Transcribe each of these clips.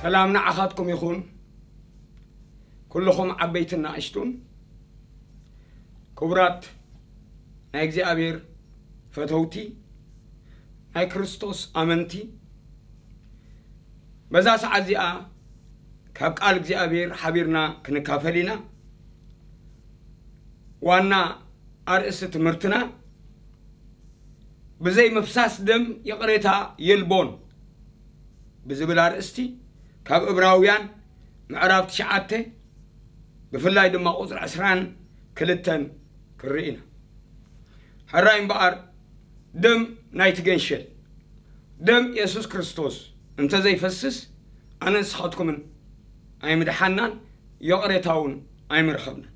ሰላም ንዓኻትኩም ይኹን፣ ኩልኹም ዓበይትን ንኣሽቱን፣ ክቡራት ናይ እግዚኣብሔር ፈተውቲ፣ ናይ ክርስቶስ ኣመንቲ። በዛ ሰዓት እዚኣ ካብ ቃል እግዚኣብሔር ሓቢርና ክንካፈል ኢና። ዋና ኣርእስቲ ትምህርትና፣ ብዘይ ምፍሳስ ደም ይቕሬታ የልቦን ብዝብል ኣርእስቲ፣ ካብ ዕብራውያን ምዕራፍ ትሽዓተ፣ ብፍላይ ድማ ቁጽሪ ዕስራን ክልተን ክንርኢ ኢና። ሕራይ እምበኣር፣ ደም ናይቲ ገንሸል፣ ደም የሱስ ክርስቶስ እንተ ዘይፈስስ፣ ኣነ ንስኻትኩምን ኣይምድሓናን፣ ይቕሬታ እውን ኣይምረኸብናን።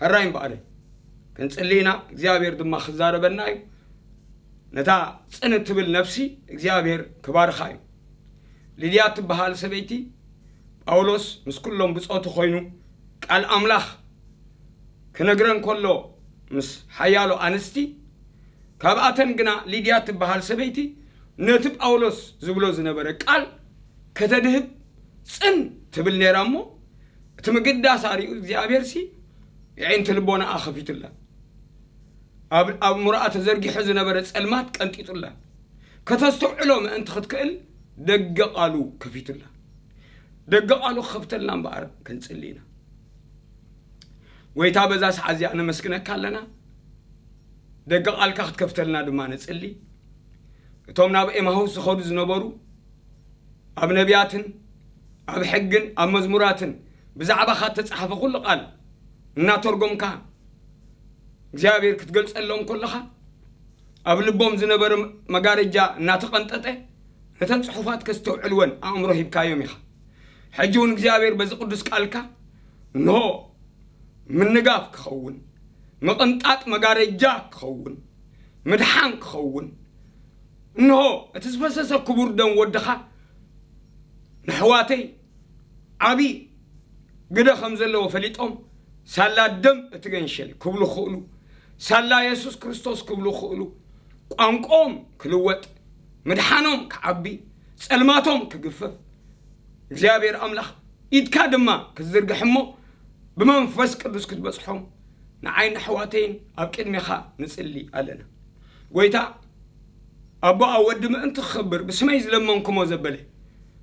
ሕራይ እምበኣር፣ ክንጽሊ ኢና፣ እግዚኣብሔር ድማ ክዛረበና እዩ። ነታ ጽን እትብል ነፍሲ እግዚኣብሔር ክባርኻ እዩ። ሊድያ እትበሃል ሰበይቲ፣ ጳውሎስ ምስ ኩሎም ብጾቱ ኮይኑ ቃል ኣምላኽ ክነግረን ከሎ፣ ምስ ሓያሎ ኣንስቲ፣ ካብኣተን ግና ሊድያ እትበሃል ሰበይቲ ነቲ ጳውሎስ ዝብሎ ዝነበረ ቃል ከተድህብ ጽን ትብል ነይራ እሞ፣ እቲ ምግዳሳ ሪኡ እግዚኣብሔርሲ የዒንቲ ልቦናኣ ከፊቱላ። ኣብ ኣእምሮኣ ተዘርጊሑ ዝነበረ ጸልማት ቀንጢጡላ። ከተስተውዕሎ ምእንቲ ክትክእል ደገ ቃሉ ከፊቱላ። ደገ ቃሉ ክኸፍተልና እምበኣር ክንጽሊ ኢና። ጎይታ፣ በዛ ሰዓት እዚኣ ነመስግነካ ኣለና። ደገ ቃልካ ክትከፍተልና ድማ ንጽሊ። እቶም ናብ ኤማሁስ ዝኸዱ ዝነበሩ፣ ኣብ ነቢያትን ኣብ ሕግን ኣብ መዝሙራትን ብዛዕባኻ እተጻሕፈ ኩሉ ቃል እናተርጎምካ እግዚኣብሔር ክትገልጸሎም ከለኻ፣ ኣብ ልቦም ዝነበረ መጋረጃ እናተቐንጠጠ፣ ነተን ጽሑፋት ከስተውዕልወን ኣእምሮ ሂብካዮም ኢኻ። ሕጂ እውን እግዚኣብሔር በዚ ቅዱስ ቃልካ፣ እንሆ ምንጋፍ ክኸውን፣ ምቕንጣጥ መጋረጃ ክኸውን፣ ምድሓን ክኸውን፣ እንሆ እቲ ዝፈሰሰ ክቡር ደም ወድኻ ንኣሕዋተይ ዓቢ ግደ ከም ዘለዎ ፈሊጦም፣ ሳላ ደም እቲ ገንሸል ክብሉ ክኽእሉ፣ ሳላ የሱስ ክርስቶስ ክብሉ ክኽእሉ፣ ቋንቋኦም ክልወጥ፣ ምድሓኖም ክዓቢ፣ ጸልማቶም ክግፈፍ፣ እግዚኣብሔር ኣምላኽ ኢድካ ድማ ክትዝርግሕ እሞ፣ ብመንፈስ ቅዱስ ክትበጽሖም፣ ንዓይን ኣሕዋተይን ኣብ ቅድሜኻ ንጽሊ ኣለና። ጎይታ፣ ኣቦኣ ወዲ ምእንቲ ክኸብር ብስመይ ዝለመንኩሞ ዘበለ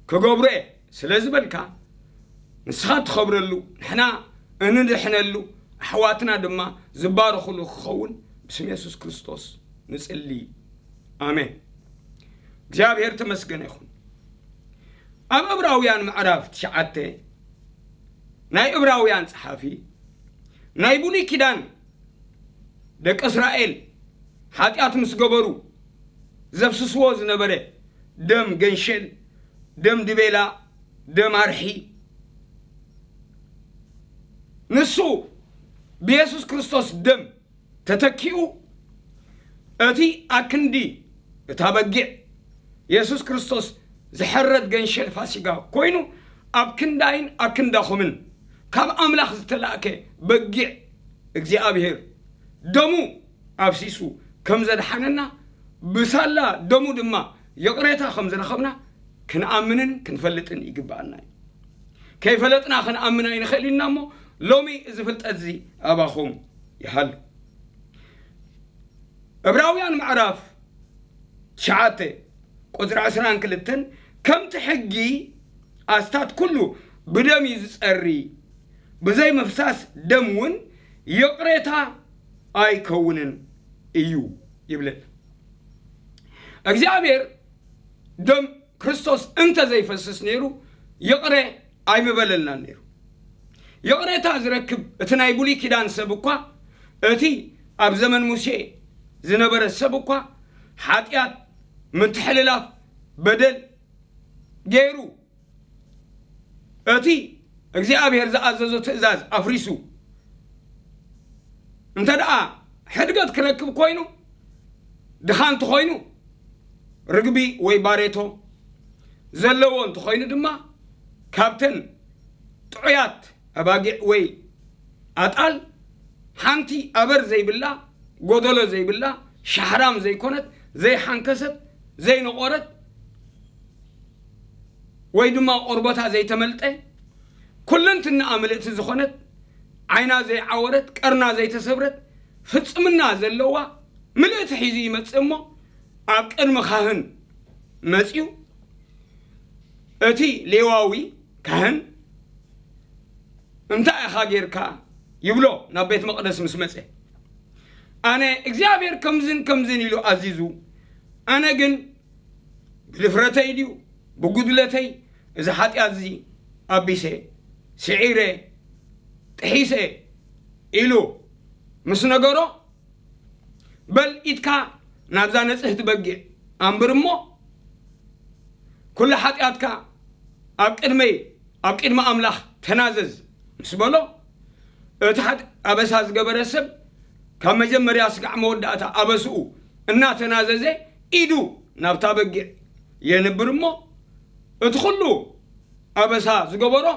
ክገብሮ እየ ስለ ዝበልካ፣ ንስኻ ትኸብረሉ፣ ንሕና እንድሕነሉ፣ ኣሕዋትና ድማ ዝባረኹሉ ክኸውን ብስም የሱስ ክርስቶስ ንጽሊ። ኣሜን። እግዚኣብሔር ተመስገነ ይኹን። ኣብ ዕብራውያን ምዕራፍ ትሽዓተ፣ ናይ ዕብራውያን ጸሓፊ፣ ናይ ብሉይ ኪዳን ደቂ እስራኤል ሓጢኣት ምስ ገበሩ ዘፍስስዎ ዝነበረ ደም ገንሸል፣ ደም ድቤላ፣ ደም ኣርሒ፣ ንሱ ብየሱስ ክርስቶስ ደም ተተኪኡ፣ እቲ ኣክንዲ እታ በጊዕ፣ የሱስ ክርስቶስ ዝሐረድ ገንሸል ፋሲጋ ኮይኑ፣ ኣብ ክንዳይን ኣብ ክንዳኹምን ካብ ኣምላኽ ዝተላእከ በጊዕ እግዚኣብሔር ደሙ ኣፍሲሱ ከም ዘድሓነና፣ ብሳላ ደሙ ድማ ይቕሬታ ከም ዝረኸብና ክንኣምንን ክንፈልጥን ይግብኣና እዩ። ከይፈለጥና ክንኣምን ኣይንኽእል ኢና እሞ፣ ሎሚ እዚ ፍልጠት እዚ ኣባኹም ይሃሉ። ዕብራውያን ምዕራፍ ትሽዓተ ቁጽሪ ዕስራን ክልተን፣ ከምቲ ሕጊ ኣስታት ኩሉ ብደም እዩ ዝጸሪ፣ ብዘይ ምፍሳስ ደም እውን ይቕሬታ ኣይከውንን እዩ ይብለና። እግዚኣብሔር ደም ክርስቶስ እንተ ዘይፈስስ ነይሩ፣ ይቕረ ኣይምበለልናን ነይሩ። ይቕሬታ ዝረክብ እቲ ናይ ብሉይ ኪዳን ሰብ እኳ፣ እቲ ኣብ ዘመን ሙሴ ዝነበረ ሰብ እኳ፣ ሓጢኣት፣ ምትሕልላፍ፣ በደል ገይሩ፣ እቲ እግዚኣብሔር ዝኣዘዞ ትእዛዝ ኣፍሪሱ፣ እንተ ደኣ ሕድገት ክረክብ ኮይኑ፣ ድኻ እንተኾይኑ፣ ርግቢ ወይ ባሬቶ ዘለዎ እንተኾይኑ ድማ፣ ካብተን ጥዑያት ኣባጊዕ ወይ ኣጣል ሓንቲ ኣበር ዘይብላ፣ ጎደሎ ዘይብላ፣ ሻሕራም ዘይኮነት፣ ዘይሓንከሰት፣ ዘይነቖረት፣ ወይ ድማ ቆርበታ ዘይተመልጠ፣ ኩለንትናኣ ምልእቲ ዝኾነት፣ ዓይና ዘይዓወረት፣ ቀርና ዘይተሰብረት፣ ፍጽምና ዘለዋ ምልእቲ ሒዙ ይመጽእ እሞ፣ ኣብ ቅድሚ ካህን መጺኡ፣ እቲ ሌዋዊ ካህን፣ "እንታይ ኢኻ ጌርካ?" ይብሎ። ናብ ቤት መቕደስ ምስ መጸ፣ "ኣነ እግዚኣብሔር ከምዝን ከምዝን ኢሉ ኣዚዙ፣ ኣነ ግን ብድፍረተይ ድዩ ብጉድለተይ እዚ ሓጢኣት እዚ ኣቢሰ፣ ስዒረ፣ ጥሒሰ?" ኢሉ ምስ ነገሮ፣ "በል ኢድካ ናብዛ ንጽህቲ በጊዕ ኣንብር እሞ፣ ኩሉ ሓጢኣትካ ኣብ ቅድመይ፣ ኣብ ቅድሚ ኣምላኽ ተናዘዝ" ምስ በሎ፣ እቲ ሓጢ-፣ ኣበሳ ዝገበረ ሰብ ካብ መጀመርያ ስጋዕ መወዳእታ ኣበስኡ እናተናዘዘ ኢዱ ናብታ በጊዕ የንብር እሞ፣ እቲ ኩሉ ኣበሳ ዝገበሮ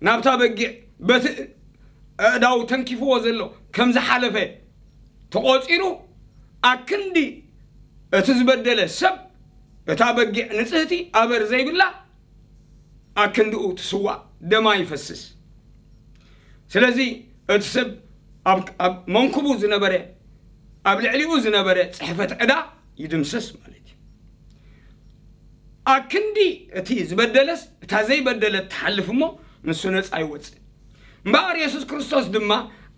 ናብታ በጊዕ በቲ ኣእዳው ተንኪፍዎ ዘሎ ከም ዝሓለፈ ተቖጺሩ፣ ኣክንዲ እቲ ዝበደለ ሰብ እታ በጊዕ ንጽህቲ ኣበር ዘይብላ ኣክንድኡ ትስዋእ፣ ደማ ይፈስስ። ስለዚ እቲ ሰብ ኣብ፣ ኣብ መንኩቡ ዝነበረ፣ ኣብ ልዕሊኡ ዝነበረ ጽሕፈት ዕዳ ይድምሰስ ማለት እዩ። ኣክንዲ እቲ ዝበደለስ እታ ዘይበደለት ትሓልፍ እሞ፣ ንሱ ነጻ ይወጽእ። እምበኣር የሱስ ክርስቶስ ድማ፣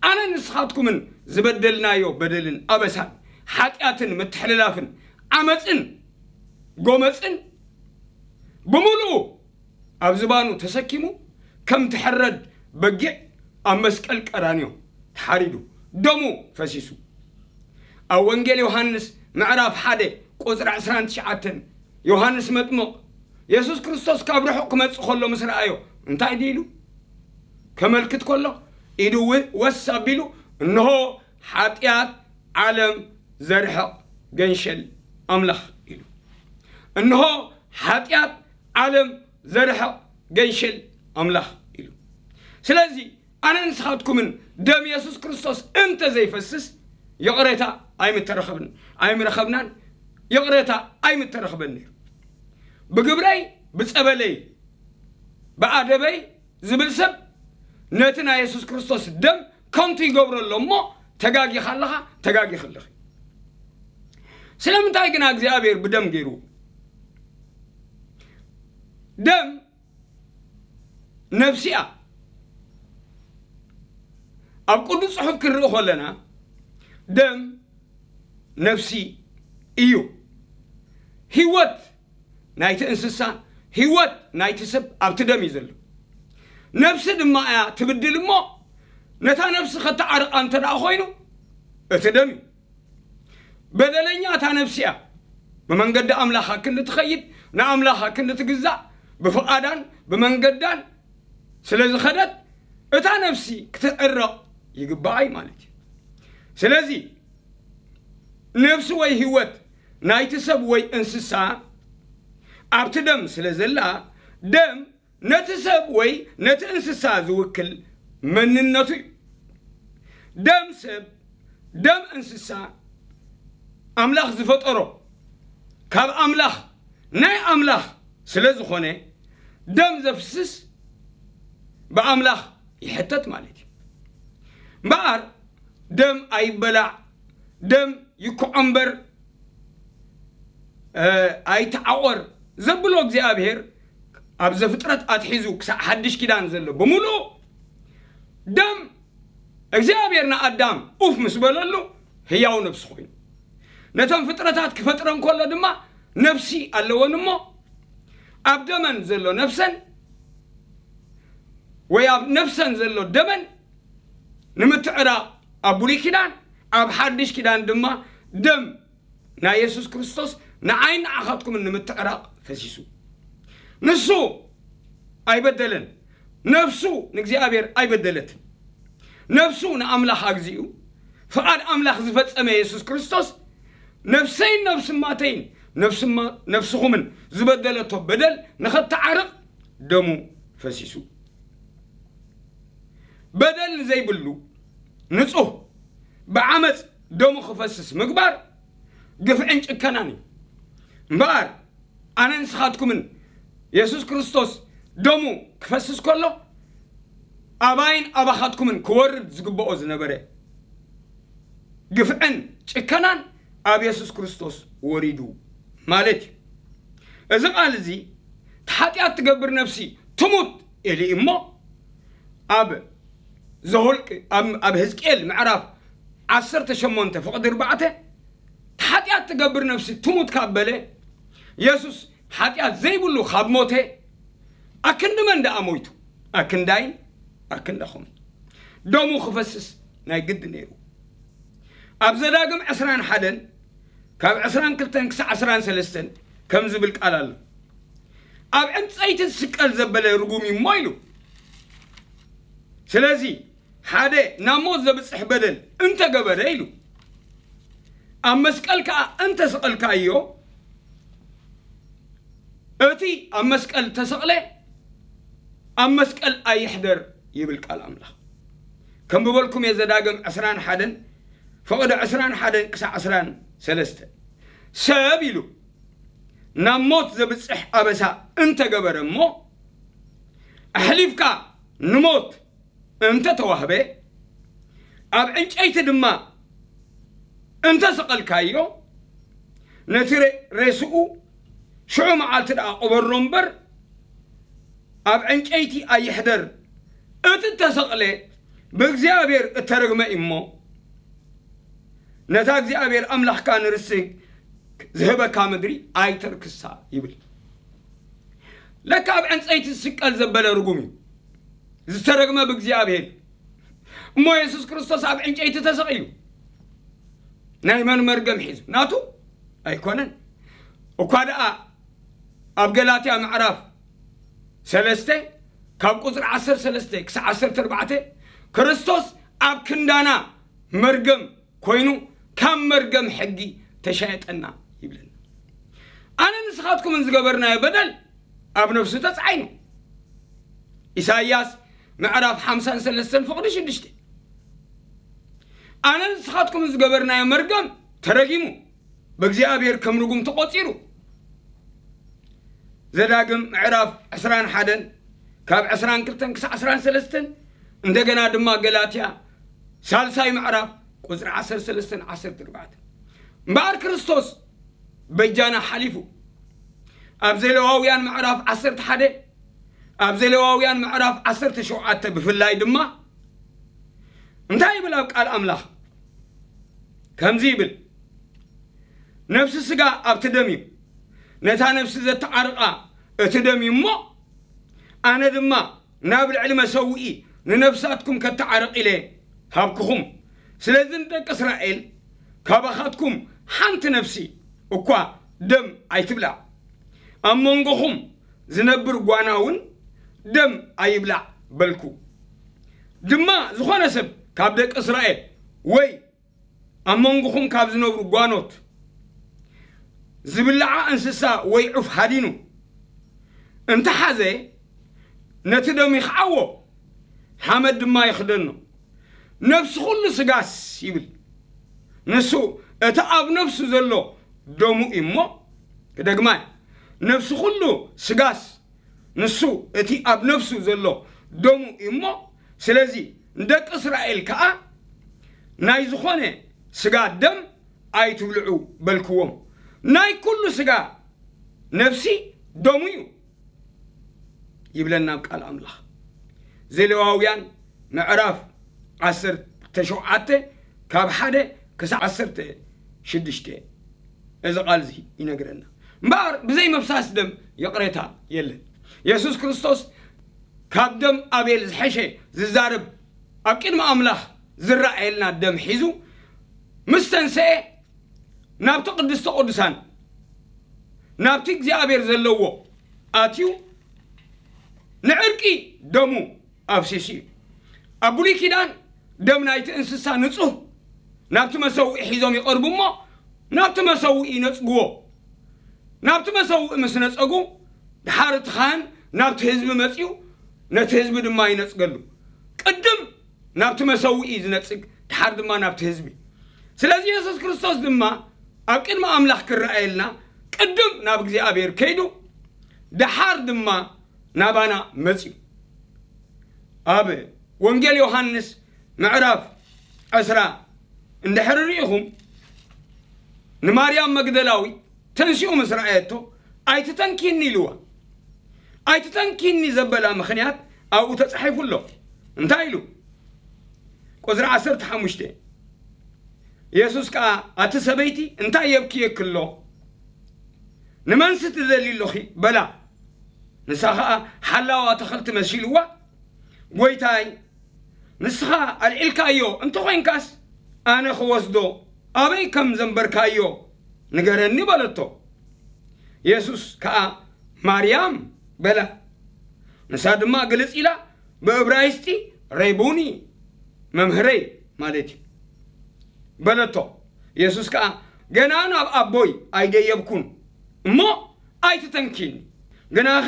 ኣነን ንስኻትኩምን ዝበደልናዮ በደልን ኣበሳን፣ ሓጢኣትን ምትሕልላፍን ዓመጽን ጎመጽን ብምሉኡ ኣብ ዝባኑ ተሰኪሙ፣ ከም ትሕረድ በጊዕ ኣብ መስቀል ቀራንዮ ተሓሪዱ፣ ደሙ ፈሲሱ። ኣብ ወንጌል ዮሃንስ ምዕራፍ ሓደ ቁጽሪ ዕስራን ትሽዓተን፣ ዮሃንስ መጥምቕ የሱስ ክርስቶስ ካብ ርሑቕ ክመጽእ ከሎ ምስ ረኣዮ፣ እንታይ ድዩ ኢሉ? ከመልክት ከሎ፣ ኢዱ ው-፣ ወስ ኣቢሉ፣ "እንሆ ሓጢኣት ዓለም ዘርሕቕ ገንሸል ኣምላኽ" ኢሉ። "እንሆ ሓጢኣት ዓለም ዘርሕቕ ገንሸል ኣምላኽ" ኢሉ። ስለዚ ኣነ ንስኻትኩምን ደም የሱስ ክርስቶስ እንተ ዘይፈስስ፣ ይቕሬታ ኣይምተረኸብን፣ ኣይምረኸብናን፣ ይቕሬታ ኣይምተረኽበን ነይሩ። "ብግብረይ፣ ብጸበለይ፣ ብኣደበይ" ዝብል ሰብ፣ ነቲ ናይ የሱስ ክርስቶስ ደም ከንቱ ይገብሮ ኣሎ እሞ፣ ተጋጊኻ ኣለኻ፣ ተጋጊኺ ኣለኺ። ስለምንታይ ግና እግዚኣብሔር ብደም ገይሩ? ደም ነፍሲ እያ። ኣብ ቅዱስ ጽሑፍ ክንርኢ ከለና፣ ደም ነፍሲ እዩ። ህይወት ናይቲ እንስሳ፣ ህይወት ናይቲ ሰብ ኣብቲ ደም እዩ ዘሎ። ነፍሲ ድማ እያ ትብድል እሞ፣ ነታ ነፍሲ ከተዓርቓ እንተ ደኣ ኾይኑ፣ እቲ ደም እዩ። በደለኛ እታ ነፍሲ እያ። ብመንገዲ ኣምላኻ ክንዲ ትኸይድ፣ ንኣምላኻ ክንዲ ትግዛእ፣ ብፍቓዳን ብመንገዳን ስለ ዝኸደት፣ እታ ነፍሲ ክትዕረቕ ይግባኣ እዩ ማለት እዩ። ስለዚ፣ ነፍሲ ወይ ህይወት ናይቲ ሰብ ወይ እንስሳ ኣብቲ ደም ስለ ዘላ፣ ደም ነቲ ሰብ ወይ ነቲ እንስሳ ዝውክል መንነቱ እዩ። ደም ሰብ፣ ደም እንስሳ ኣምላኽ ዝፈጠሮ፣ ካብ ኣምላኽ፣ ናይ ኣምላኽ ስለ ዝኾነ፣ ደም ዘፍስስ ብኣምላኽ ይሕተት ማለት እዩ። እምበኣር ደም ኣይበላዕ፣ ደም ይኩዖ እምበር፣ እ፣ ኣይተዓቆር ዘብሎ እግዚኣብሔር ኣብ ዘፍጥረት ኣትሒዙ ክሳዕ ሓድሽ ኪዳን ዘሎ ብምሉኡ፣ ደም እግዚኣብሔር ንኣዳም ኡፍ ምስ በለሉ ህያው ነፍሲ ኮይኑ። ነቶም ፍጥረታት ክፈጥረን ከሎ ድማ ነፍሲ ኣለወን እሞ፣ ኣብ ደመን ዘሎ ነፍሰን ወይ ኣብ ነፍሰን ዘሎ ደመን ንምትዕራቕ ኣብ ብሉይ ኪዳን፣ ኣብ ሓድሽ ኪዳን ድማ ደም ናይ የሱስ ክርስቶስ ንዓይን ንዓኻትኩምን ንምትዕራቕ ፈሲሱ። ንሱ ኣይበደለን፣ ነፍሱ ንእግዚኣብሔር ኣይበደለትን። ነፍሱ ንኣምላኽ ኣግዚኡ፣ ፍቓድ ኣምላኽ ዝፈጸመ የሱስ ክርስቶስ፣ ነፍሰይን ነፍስማተይን፣ ነፍስማ-፣ ነፍስኹምን ዝበደለቶ በደል ንኸተዓርቕ ደሙ ፈሲሱ። በደል ዘይብሉ ንጹህ ብዓመጽ ደሙ ክፈስስ ምግባር ግፍዕን ጭከናን እዩ። እምበኣር ኣነ ንስኻትኩምን የሱስ ክርስቶስ ደሙ ክፈስስ ከሎ፣ ኣባይን ኣባኻትኩምን ክወርድ ዝግብኦ ዝነበረ ግፍዕን ጭከናን ኣብ የሱስ ክርስቶስ ወሪዱ ማለት እዩ። እዚ ቃል እዚ፣ "እቲ ሓጢኣት ትገብር ነፍሲ ትሙት" ኢሉ እዩ እሞ፣ ኣብ ዘኍልቅ፣ ኣብ፣ ኣብ ህዝቅኤል ምዕራፍ ዓሰርተ ሸሞንተ ፍቕዲ ኣርባዕተ፣ "እቲ ሓጢኣት ትገብር ነፍሲ ትሙት" ካብ በለ፣ የሱስ ሓጢኣት ዘይብሉ ካብ ሞተ፣ ኣክንዲ መን ደኣ ሞይቱ? ኣክንዳይን ኣክንዳኹምን። ደሙ ክፈስስ ናይ ግዲ ነይሩ። ኣብ ዘዳግም ዕስራን ሓደን ካብ ዕስራን ክልተን ክሳዕ ዕስራን ሰለስተን ከም ዝብል ቃል ኣሎ። "ኣብ ዕንጸይቲ ዝስቀል ዘበለ ርጉም እዩ እሞ" ኢሉ። ስለዚ ሓደ ናብ ሞት ዘብጽሕ በደል እንተገበረ ኢሉ፣ ኣብ መስቀል ከኣ እንተሰቐልካዮ፣ እቲ ኣብ መስቀል ተሰቕለ ኣብ መስቀል ኣይሕደር ይብል ቃል ኣምላኽ። ከም ብበልኩም እየ ዘዳግም ዕስራን ሓደን ፍቕዲ ዕስራን ሓደን ክሳዕ ዕስራን ሰለስተ። ሰብ ኢሉ ናብ ሞት ዘብጽሕ ኣበሳ እንተገበረ እሞ፣ ኣሕሊፍካ ንሞት እንተተዋህበ፣ ኣብ ዕንጨይቲ ድማ እንተሰቐልካዮ፣ ነቲ ሬ-፣ ሬስኡ ሽዑ መዓልቲ ደኣ ቅበሮ እምበር፣ ኣብ ዕንጨይቲ ኣይሕደር። እቲ እተሰቕለ ብእግዚኣብሔር እተረግመ እዩ እሞ፣ ነታ እግዚኣብሔር ኣምላኽካ ንርስቲ ዝህበካ ምድሪ ኣይተርክሳ ይብል። ለካ ኣብ ዕንጸይቲ ዝስቀል ዘበለ ርጉም እዩ፣ ዝተረግመ ብእግዚኣብሔር እዩ። እሞ የሱስ ክርስቶስ ኣብ ዕንጨይቲ ተሰቒሉ ናይ መን መርገም ሒዙ? ናቱ ኣይኮነን። እኳ ደኣ ኣብ ገላትያ ምዕራፍ ሰለስተ ካብ ቁጽሪ ዓሰርተ ሰለስተ ክሳዕ ዓሰርተ ኣርባዕተ፣ "ክርስቶስ ኣብ ክንዳና መርገም ኮይኑ ካብ መርገም ሕጊ ተሻየጠና" ይብለና። ኣነ ንስኻትኩምን ዝገበርናዮ በደል ኣብ ነፍሱ ተጻዒኑ። ኢሳይያስ ምዕራፍ ሓምሳን ሰለስተን ፍቕዲ ሽዱሽተ። ኣነ ንስኻትኩምን ዝገበርናዮ መርገም ተረጊሙ፣ ብእግዚኣብሔር ከም ርጉም ተቖጺሩ። ዘዳግም ምዕራፍ ዕስራን ሓደን ካብ ዕስራን ክልተን ክሳዕ ዕስራን ሰለስተን፣ እንደገና ድማ ገላትያ ሳልሳይ ምዕራፍ ቁጽሪ ዓሰርተ ሰለስተን ዓሰርተ ኣርባዕተን። እምበኣር ክርስቶስ በጃና ሓሊፉ። ኣብ ዘሌዋውያን ምዕራፍ ዓሰርተ ሓደ፣ ኣብ ዘሌዋውያን ምዕራፍ ዓሰርተ ሸውዓተ ብፍላይ ድማ እንታይ ይብል ኣብ ቃል ኣምላኽ? ከምዚ ይብል፣ "ነፍሲ ስጋ ኣብቲ ደም እዩ፣ ነታ ነፍሲ ዘተዓርቓ እቲ ደም እዩ እሞ፣ ኣነ ድማ ናብ ልዕሊ መሰውኢ ንነፍሳትኩም ከተዓርቕ ኢለ ሃብኩኹም። ስለዚ ንደቂ እስራኤል፣ ካባኻትኩም ሓንቲ ነፍሲ እኳ ደም ኣይትብላዕ፣ ኣብ መንጎኹም ዝነብር ጓና እውን ደም ኣይብላዕ በልኩ። ድማ ዝኾነ ሰብ ካብ ደቂ እስራኤል ወይ ኣብ መንጎኹም ካብ ዝነብሩ ጓኖት ዝብልዓ እንስሳ ወይ ዑፍ ሃዲኑ እንተሓዘ፣ ነቲ ደም ይኽዓዎ፣ ሓመድ ድማ ይኽደኖ። ነፍሲ ኩሉ ስጋስ" ይብል። ንሱ እቲ ኣብ ነፍሱ ዘሎ ደሙ እዩ እሞ፣ ክደግማ እየ፣ ነፍሲ ኩሉ ስጋስ ንሱ እቲ ኣብ ነፍሱ ዘሎ ደሙ እዩ እሞ፣ ስለዚ ንደቂ እስራኤል ከኣ ናይ ዝኾነ ስጋ ደም ኣይትብልዑ በልክዎም። ናይ ኩሉ ስጋ ነፍሲ ደሙ እዩ ይብለና ኣብ ቃል ኣምላኽ። ዘሌዋውያን ምዕራፍ ዓሰርተ ሸውዓተ ካብ ሓደ ክሳብ ዓሰርተ ሽዱሽተ እዚ ቃል እዚ ይነግረና። እምበኣር ብዘይ ምፍሳስ ደም ይቕሬታ የለን። የሱስ ክርስቶስ ካብ ደም ኣቤል ዝሐሸ ዝዛረብ፣ ኣብ ቅድሚ ኣምላኽ ዝረኣየልና ደም ሒዙ ምስ ተንሰኤ ናብቲ ቅድስተ ቅዱሳን ናብቲ እግዚኣብሔር ዘለዎ ኣትዩ ንዕርቂ ደሙ ኣፍሲሱ እዩ። ኣብ ብሉይ ኪዳን ደም ናይቲ እንስሳ ንጹህ ናብቲ መሰውኢ ሒዞም ይቐርቡ እሞ ናብቲ መሰውኢ ይነጽግዎ። ናብቲ መሰውኢ ምስ ነጸጉ ድሓር እቲ ካህን ናብቲ ህዝቢ መጺኡ ነቲ ህዝቢ ድማ ይነጽገሉ። ቅድም ናብቲ መሰውኢ ዝነጽግ ድሓር ድማ ናብቲ ህዝቢ። ስለዚ የሱስ ክርስቶስ ድማ ኣብ ቅድሚ ኣምላኽ ክረኣየልና ቅድም ናብ እግዚኣብሔር ከይዱ ደሓር ድማ ናባና መጺኡ። ኣብ ወንጌል ዮሃንስ ምዕራፍ ዕስራ እንድሕሪ ርኢኹም፣ ንማርያም መግደላዊት ተንሲኡ ምስ ረኣየቶ፣ "ኣይትተንኪኒ" ኢልዋ። "ኣይትተንኪኒ" ዘበላ ምኽንያት ኣብኡ ተጻሒፉ ኣሎ። እንታይ ኢሉ? ቁጽሪ ዓሰርተ ሓሙሽተ፣ የሱስ ከኣ፣ "ኣቲ ሰበይቲ፣ እንታይ የብክየኪ ኣሎ? ንመንሲ ትደሊ ኣሎኺ?" በላ። ንሳ ኸኣ ሓላው ኣታኽልቲ መሲልዋ፣ "ጐይታይ፣ ንስኻ ኣልዒልካዮ እንተ ኾይንካስ፣ ኣነ ክወስዶ ኣበይ ከም ዘንበርካዮ ንገረኒ" በለቶ። የሱስ ከኣ፣ "ማርያም" በላ። ንሳ ድማ ግልጽ ኢላ ብእብራይስጢ "ሬቡኒ" መምህረይ ማለት እዩ በለቶ። የሱስ ከኣ፣ "ገና ናብ ኣቦይ ኣይደየብኩን እሞ ኣይትተንኪኒ፣ ግናኸ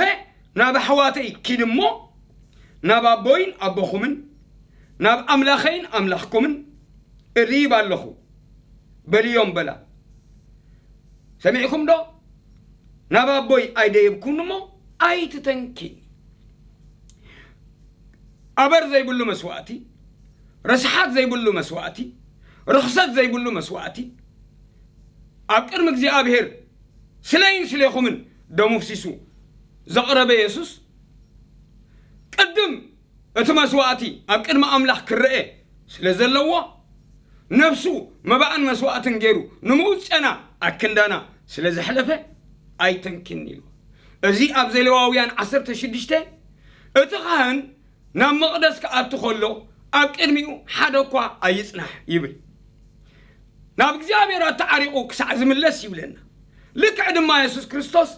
ናብ ኣሕዋተይ ኪድ እሞ ናብ ኣቦይን ኣቦኹምን ናብ ኣምላኸይን ኣምላኽኩምን እድይብ ኣለኹ" በልዮም በላ። ሰሚዕኩም ዶ? "ናብ ኣቦይ ኣይደየብኩን እሞ ኣይትተንኪኒ" ኣበር ዘይብሉ መስዋእቲ፣ ርስሓት ዘይብሉ መስዋእቲ፣ ርኽሰት ዘይብሉ መስዋእቲ፣ ኣብ ቅድሚ እግዚኣብሔር ስለይን ስሌኹምን ደሙ ኣፍሲሱ ዘቕረበ የሱስ፣ ቅድም እቲ መስዋእቲ ኣብ ቅድሚ ኣምላኽ ክረአ ስለ ዘለዎ፣ ነፍሱ መባእን መስዋእትን ገይሩ ንምውት ጨና ኣክንዳና ስለ ዘሕለፈ፣ "ኣይተንኪኒ" ኢሉ። እዚ ኣብ ዘሌዋውያን ዓሰርተ ሽዱሽተ፣ እቲ ካህን ናብ መቕደስ ክኣቱ ከሎ፣ ኣብ ቅድሚኡ ሓደ እኳ ኣይጽናሕ ይብል። ናብ እግዚኣብሔር ኣተዓሪቑ ክሳዕ ዝምለስ ይብለና። ልክዕ ድማ የሱስ ክርስቶስ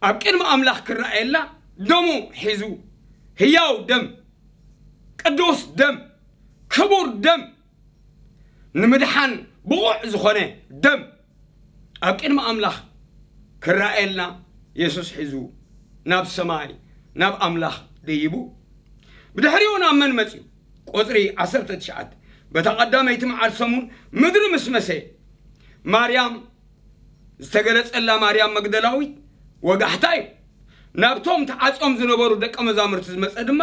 ኣብ ቅድሚ ኣምላኽ ክረኣየላ፣ ደሙ ሒዙ፣ ህያው ደም፣ ቅዱስ ደም፣ ክቡር ደም፣ ንምድሓን ብቑዕ ዝኾነ ደም ኣብ ቅድሚ ኣምላኽ ክረኣየልና፣ የሱስ ሒዙ ናብ ሰማይ፣ ናብ ኣምላኽ ደይቡ። ብድሕሪኡ ናብ መን መጺኡ? ቁጽሪ ዓሰርተ ትሽዓተ፣ በታ ቀዳመይቲ መዓልቲ ሰሙን ምድሪ ምስ መሰየ፣ ማርያም ዝተገለጸላ ማርያም መግደላዊት ወጋሕታ እዩ። ናብቶም ተዓጾም ዝነበሩ ደቀ መዛሙርቲ ዝመጸ ድማ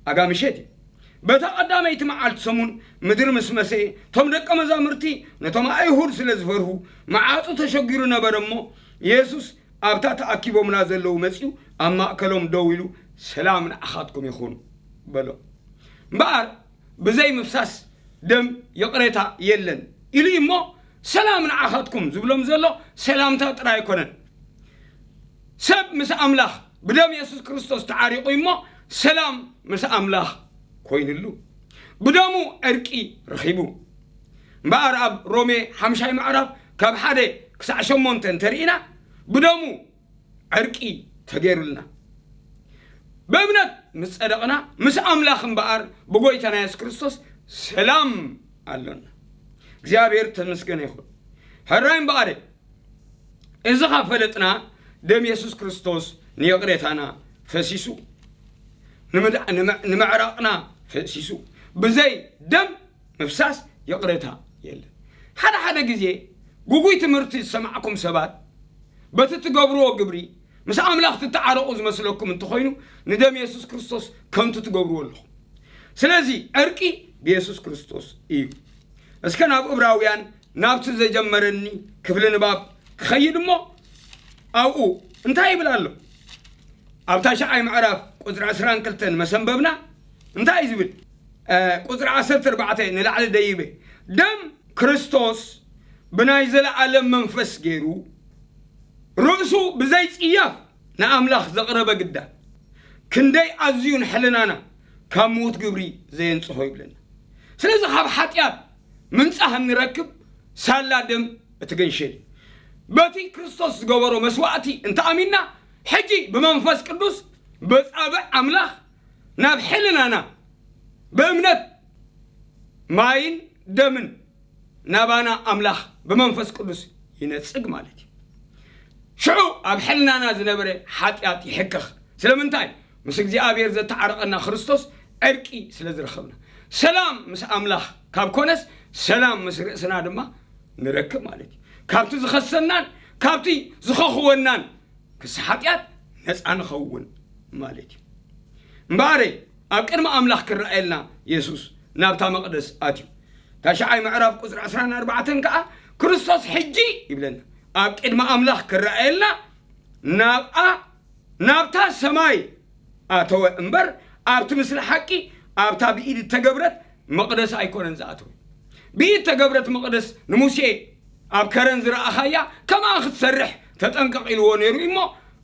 ኣጋ ምሸት እዩ። በታ ቀዳመይቲ መዓልቲ ሰሙን ምድሪ ምስ መሰየ፣ እቶም ደቀ መዛሙርቲ ነቶም ኣይሁድ ስለ ዝፈርሁ፣ መዓጹ ተሸጊሩ ነበረ እሞ፣ የሱስ ኣብታ ተኣኪቦምላ ዘለዉ መጺኡ ኣብ ማእከሎም ደው ኢሉ፣ "ሰላም ንዓኻትኩም ይኹን" በሎም። እምበኣር ብዘይ ምፍሳስ ደም ይቕሬታ የለን ኢሉ እዩ እሞ፣ "ሰላም ንዓኻትኩም" ዝብሎም ዘሎ ሰላምታ ጥራይ ኣይኮነን። ሰብ ምስ ኣምላኽ ብደም የሱስ ክርስቶስ ተዓሪቑ እዩ እሞ፣ ሰላም ምስ ኣምላኽ ኮይኑሉ፣ ብደሙ ዕርቂ ረኺቡ። እምበኣር ኣብ ሮሜ ሓምሻይ ምዕራፍ ካብ ሓደ ክሳዕ ሸሞንተ እንተርኢና፣ ብደሙ ዕርቂ ተገይሩልና፣ ብእምነት ምስ ጸደቕና፣ ምስ ኣምላኽ እምበኣር ብጎይታና የሱስ ክርስቶስ ሰላም ኣሎና። እግዚኣብሔር ተመስገነ ይኹን። ሕራይ እምበኣር፣ እዚ ካብ ፈለጥና፣ ደም የሱስ ክርስቶስ ንይቕሬታና ፈሲሱ፣ ንምድ-፣ ንምዕ-፣ ንምዕራቕና ፈሲሱ። ብዘይ ደም ምፍሳስ ይቕሬታ የለን። ሓደ ሓደ ግዜ ግጉይ ትምህርቲ ዝሰማዕኩም ሰባት፣ በቲ ትገብርዎ ግብሪ ምስ ኣምላኽ ትተዓረቑ ዝመስለኩም እንተኾይኑ፣ ንደም የሱስ ክርስቶስ ከንቱ ትገብርዎ ኣለኹም። ስለዚ ዕርቂ ብየሱስ ክርስቶስ እዩ። እስከ ናብ ዕብራውያን፣ ናብቲ ዘጀመረኒ ክፍሊ ንባብ ክኸይድ እሞ፣ ኣብኡ እንታይ ይብል ኣሎ? ኣብ ታሽዓይ ምዕራፍ ቁጽሪ ዕስራን ክልተን መሰንበብና እንታይ እዩ ዝብል? እ፣ ቁጽሪ ዓሰርተ ኣርባዕተ ንላዕሊ ደይበ፣ ደም ክርስቶስ ብናይ ዘለኣለም መንፈስ ገይሩ፣ ርእሱ ብዘይ ጽያፍ ንኣምላኽ ዘቕረበ ግዳ፣ ክንደይ ኣዝዩ ንሕልናና ካብ ምዉት ግብሪ ዘየንጽሆ ይብለና። ስለዚ ካብ ሓጢኣት ምንጻህ እንረክብ ሳላ ደም እቲ ገንሸል እዩ። በቲ ክርስቶስ ዝገበሮ መስዋእቲ እንተኣሚንና፣ ሕጂ ብመንፈስ ቅዱስ በጻብዕ ኣምላኽ ናብ ሕልናና ብእምነት ማይን ደምን ናባና ኣምላኽ ብመንፈስ ቅዱስ ይነጽግ ማለት እዩ። ሽዑ ኣብ ሕልናና ዝነበረ ሓጢኣት ይሕከኽ። ስለምንታይ? ምስ እግዚኣብሔር ዘተዓረቐና ክርስቶስ ዕርቂ ስለ ዝረኸብና። ሰላም ምስ ኣምላኽ ካብ ኮነስ፣ ሰላም ምስ ርእስና ድማ ንረክብ ማለት እዩ። ካብቲ ዝኸሰናን ካብቲ ዝኸኽወናን ክሲ ሓጢኣት ነፃ ንኸውን ማለት እዩ። እምበኣረይ ኣብ ቅድሚ ኣምላኽ ክረኣየልና የሱስ ናብታ መቕደስ ኣትዩ። ታሽዓይ ምዕራፍ ቁፅሪ ዕስራን ኣርባዕተን ከዓ ክርስቶስ ሕጂ ይብለና ኣብ ቅድሚ ኣምላኽ ክረኣየልና ናብኣ ናብታ ሰማይ ኣተወ እምበር ኣብቲ ምስሊ ሓቂ ኣብታ ብኢድ እተገብረት መቕደስ ኣይኮነን ዝኣተወ። ብኢድ ተገብረት መቕደስ ንሙሴ ኣብ ከረን ዝረኣኻያ ከምኣ ክትሰርሕ ተጠንቀቕ ኢልዎ ነይሩ እሞ፣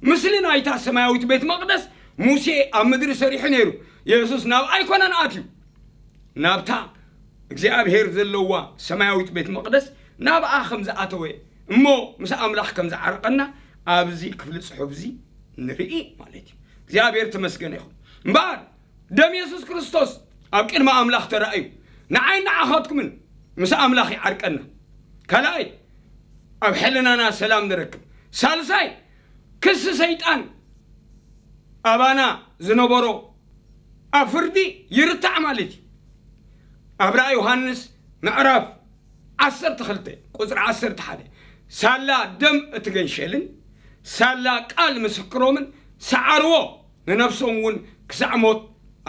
ምስሊ ናይታ ሰማያዊት ቤት መቕደስ ሙሴ ኣብ ምድሪ ሰሪሑ ነይሩ። የሱስ ናብ ኣይኮነን ኣትዩ፣ ናብታ እግዚኣብሔር ዘለዋ ሰማያዊት ቤት መቕደስ ናብኣ ከም ዝኣተወ እሞ ምስ ኣምላኽ ከም ዝዓረቐና ኣብዚ ክፍሊ ጽሑፍ እዚ ንርኢ ማለት እዩ። እግዚኣብሔር ተመስገነ ይኹን። እምበኣር ደም የሱስ ክርስቶስ ኣብ ቅድሚ ኣምላኽ ተራእዩ ንዓይ ንዓኻትኩምን ምስ ኣምላኽ ይዓርቀና። ካልኣይ ኣብ ሕልናና ሰላም ንረክብ። ሳልሳይ ክሲ ሰይጣን ኣባና ዝነበሮ ኣብ ፍርዲ ይርታዕ ማለት እዩ። ኣብ ራእይ ዮሃንስ ምዕራፍ ዓሰርተ ክልተ ቁፅሪ ዓሰርተ ሓደ ሳላ ደም እቲ ገንሸልን ሳላ ቃል ምስክሮምን ሰዓርዎ፣ ንነፍሶም እውን ክሳዕ ሞት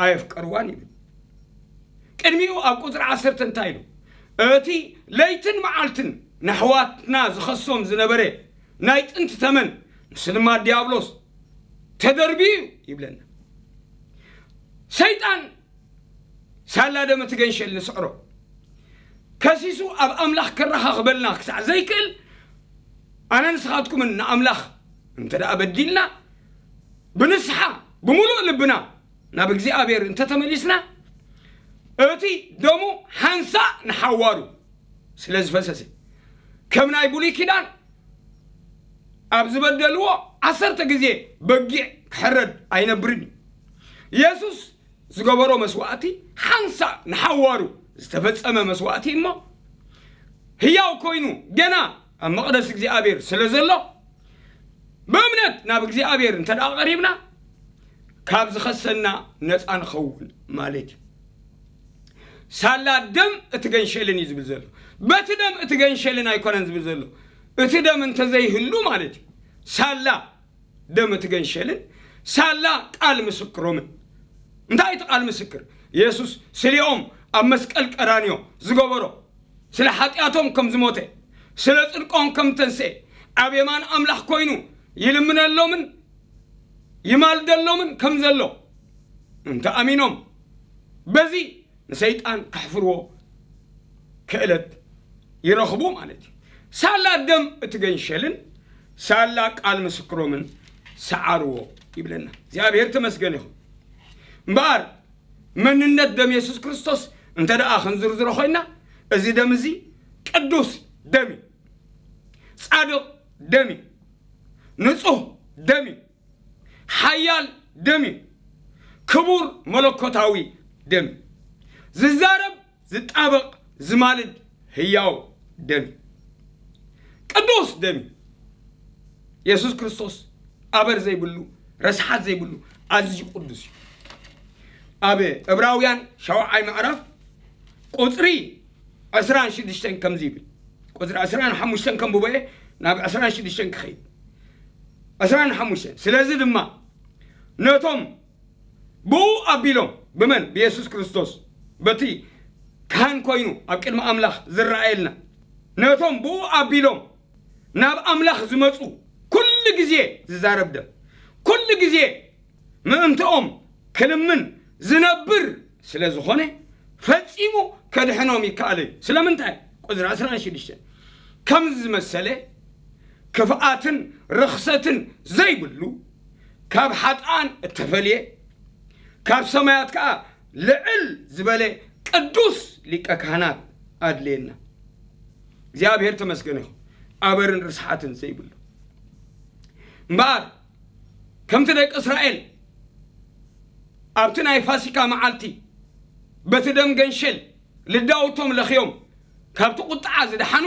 ኣየፍቀርዋን ይብል። ቅድሚኡ ኣብ ቁፅሪ ዓሰርተ እንታይ ኢሉ? እቲ ለይትን መዓልትን ንኣሕዋትና ዝኸሶም ዝነበረ ናይ ጥንቲ ተመን፣ ንሱ ድማ ዲያብሎስ ተደርብዩ ይብለና። ሰይጣን ሳላ ደም እቲ ገንሸል ንስዕሮ ከሲሱ ኣብ ኣምላኽ ከረኻኽበልና ክሳዕ ዘይክእል፣ ኣነ ንስኻትኩምን ንኣምላኽ እንተ ደኣ በዲልና ብንስሓ ብምሉእ ልብና ናብ እግዚኣብሔር እንተተመሊስና፣ እቲ ደሙ ሓንሳእ ንሓዋሩ ስለ ዝፈሰሰ፣ ከም ናይ ብሉይ ኪዳን ኣብ ዝበደልዎ ዓሰርተ ግዜ በጊዕ ክሕረድ ኣይነብርን እዩ። የሱስ ዝገበሮ መስዋእቲ ሓንሳእ ንሓዋሩ ዝተፈጸመ መስዋእቲ እሞ፣ ህያው ኮይኑ ገና ኣብ መቕደስ እግዚኣብሔር ስለ ዘሎ፣ ብእምነት ናብ እግዚኣብሔር እንተ ደኣ ቀሪብና፣ ካብ ዝኸሰና ነፃ ንኸውን ማለት እዩ። ሳላ ደም እቲ ገንሸልን እዩ ዝብል ዘሎ። በቲ ደም እቲ ገንሸልን ኣይኮነን ዝብል ዘሎ። እቲ ደም እንተዘይህሉ ማለት እዩ። ሳላ ደም እቲ ገንሸልን ሳላ ቃል ምስክሮምን። እንታይ እቲ ቃል ምስክር? የሱስ ስሊኦም ኣብ መስቀል ቀራንዮ ዝገበሮ፣ ስለ ሓጢኣቶም ከም ዝሞተ፣ ስለ ጽድቆም ከም ተንስኤ፣ ኣብ የማን ኣምላኽ ኮይኑ ይልምነሎምን ይማልደሎምን ከም ዘሎ እንተ ኣሚኖም፣ በዚ ንሰይጣን ከሕፍርዎ ክእለት ይረኽቡ ማለት እዩ። ሳላ ደም እቲ ገንሸልን ሳላ ቃል ምስክሮምን ሰዓርዎ ይብለና። እግዚኣብሔር ተመስገን ይኹን። እምበኣር መንነት ደም የሱስ ክርስቶስ እንተ ደኣ ክንዝርዝሮ ኮይና፣ እዚ ደም እዚ ቅዱስ ደም እዩ። ጻድቕ ደም እዩ። ንጹህ ደም እዩ። ሓያል ደም እዩ። ክቡር መለኮታዊ ደም እዩ። ዝዛረብ፣ ዝጣበቕ፣ ዝማልድ ህያው ደም እዩ። ቅዱስ ደም እዩ። የሱስ ክርስቶስ ኣበር ዘይብሉ፣ ረስሓት ዘይብሉ፣ ኣዝዩ ቅዱስ እዩ። ኣብ ዕብራውያን ሻውዓይ ምዕራፍ ቁፅሪ ዕስራን ሽዱሽተን ከምዚ ይብል። ቁፅሪ ዕስራን ሓሙሽተን ከንብቦ እየ፣ ናብ ዕስራን ሽዱሽተን ክኸይድ። ዕስራን ሓሙሽተን ስለዚ ድማ ነቶም ብኡ ኣቢሎም፣ ብመን? ብየሱስ ክርስቶስ፣ በቲ ካህን ኮይኑ ኣብ ቅድሚ ኣምላኽ ዝረኣየልና፣ ነቶም ብኡ ኣቢሎም ናብ ኣምላኽ ዝመፁ ኩሉ ግዜ ዝዛረብ ደም፣ ኩሉ ግዜ ምእንትኦም ክልምን ዝነብር ስለ ዝኾነ፣ ፈጺሙ ከድሕኖም ይከኣል እዩ። ስለምንታይ? ቁፅሪ ዕስራን ሽዱሽተን ከምዚ ዝመሰለ ክፍኣትን ርኽሰትን ዘይብሉ፣ ካብ ሓጥኣን እተፈልየ፣ ካብ ሰማያት ከኣ ልዕል ዝበለ ቅዱስ ሊቀ ካህናት ኣድልየና። እግዚኣብሔር ተመስገን ይኹን። ኣበርን ርስሓትን ዘይብሉ እምበኣር፣ ከምቲ ደቂ እስራኤል ኣብቲ ናይ ፋሲካ መዓልቲ በቲ ደም ገንሸል ልዳውቶም ለኽዮም ካብቲ ቁጥዓ ዝደሓኑ፣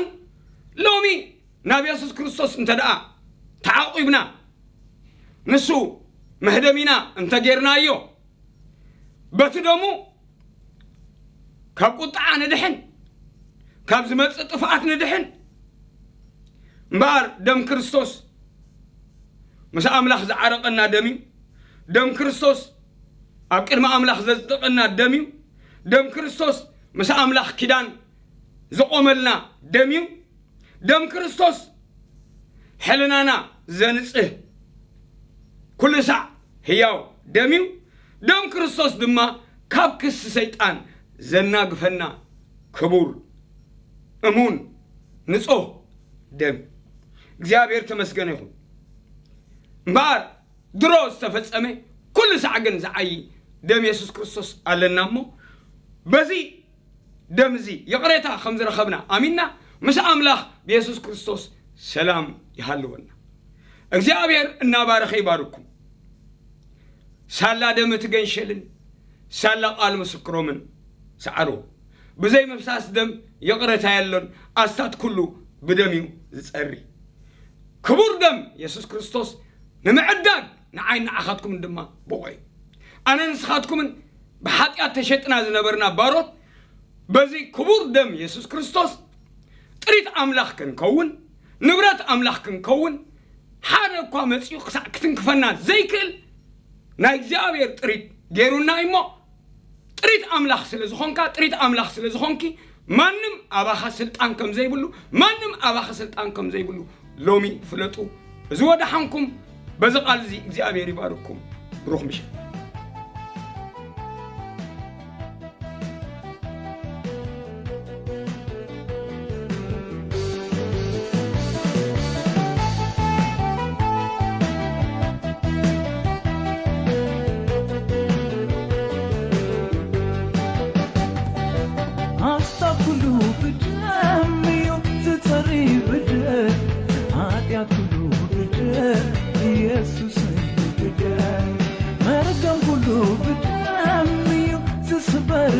ሎሚ ናብ የሱስ ክርስቶስ እንተ ደኣ ተዓቂብና፣ ንሱ መህደሚና እንተ ጌርናዮ፣ በቲ ደሙ ካብ ቁጥዓ ንድሕን፣ ካብ ዝመጽእ ጥፍኣት ንድሕን። እምበኣር ደም ክርስቶስ ምስ ኣምላኽ ዝዓረቐና ደም እዩ። ደም ክርስቶስ ኣብ ቅድሚ ኣምላኽ ዘጽደቐና ደም እዩ። ደም ክርስቶስ ምስ ኣምላኽ ኪዳን ዘቖመልና ደም እዩ። ደም ክርስቶስ ሕልናና ዘንጽህ ኩሉ ሳዕ ህያው ደም እዩ። ደም ክርስቶስ ድማ ካብ ክሲ ሰይጣን ዘናግፈና ክቡር፣ እሙን፣ ንጹህ ደም እዩ። እግዚኣብሔር ተመስገነ ይኹን። እምበኣር ድሮ ዝተፈጸመ ኩሉ ሳዕ ግን ዝዓዪ ደም የሱስ ክርስቶስ ኣለና እሞ በዚ ደም እዚ ይቕሬታ ከም ዝረኸብና ኣሚንና ምስ ኣምላኽ ብየሱስ ክርስቶስ ሰላም ይሃልወና። እግዚኣብሔር እናባረኸ ይባርኩም። ሳላ ደም እቲ ገንሸልን ሳላ ቃል ምስክሮምን ሰዓርዎ። ብዘይ ምፍሳስ ደም ይቕረታ የሎን። ኣስታት ኩሉ ብደም እዩ ዝጸሪ። ክቡር ደም የሱስ ክርስቶስ ንምዕዳግ ንዓይ ንዓኻትኩምን ድማ ብቑዕ እዩ። ኣነ ንስኻትኩምን ብሓጢኣት ተሸጥና ዝነበርና ባሮት በዚ ክቡር ደም የሱስ ክርስቶስ ጥሪት ኣምላኽ ክንከውን፣ ንብረት ኣምላኽ ክንከውን፣ ሓደ እኳ መጺኡ ክሳዕ ክትንክፈና ዘይክእል ናይ እግዚኣብሔር ጥሪት ገይሩና እሞ፣ ጥሪት ኣምላኽ ስለ ዝኾንካ፣ ጥሪት ኣምላኽ ስለ ዝኾንኪ፣ ማንም ኣባኻ ስልጣን ከም ዘይብሉ፣ ማንም ኣባኻ ስልጣን ከም ዘይብሉ ሎሚ ፍለጡ። እዚ ወደሓንኩም፣ በዚ ቃል እዚ እግዚኣብሔር ይባርኩም። ብሩኽ ምሸት። ኣስታት ኩሉ ብደም እዩ ዝጸሪ፣ ብደም። ሓጢኣት ኩሉ ብደም፣ ኢየሱስ ብደም። መርገም ኩሉ ብደም እዩ ዝስበር፣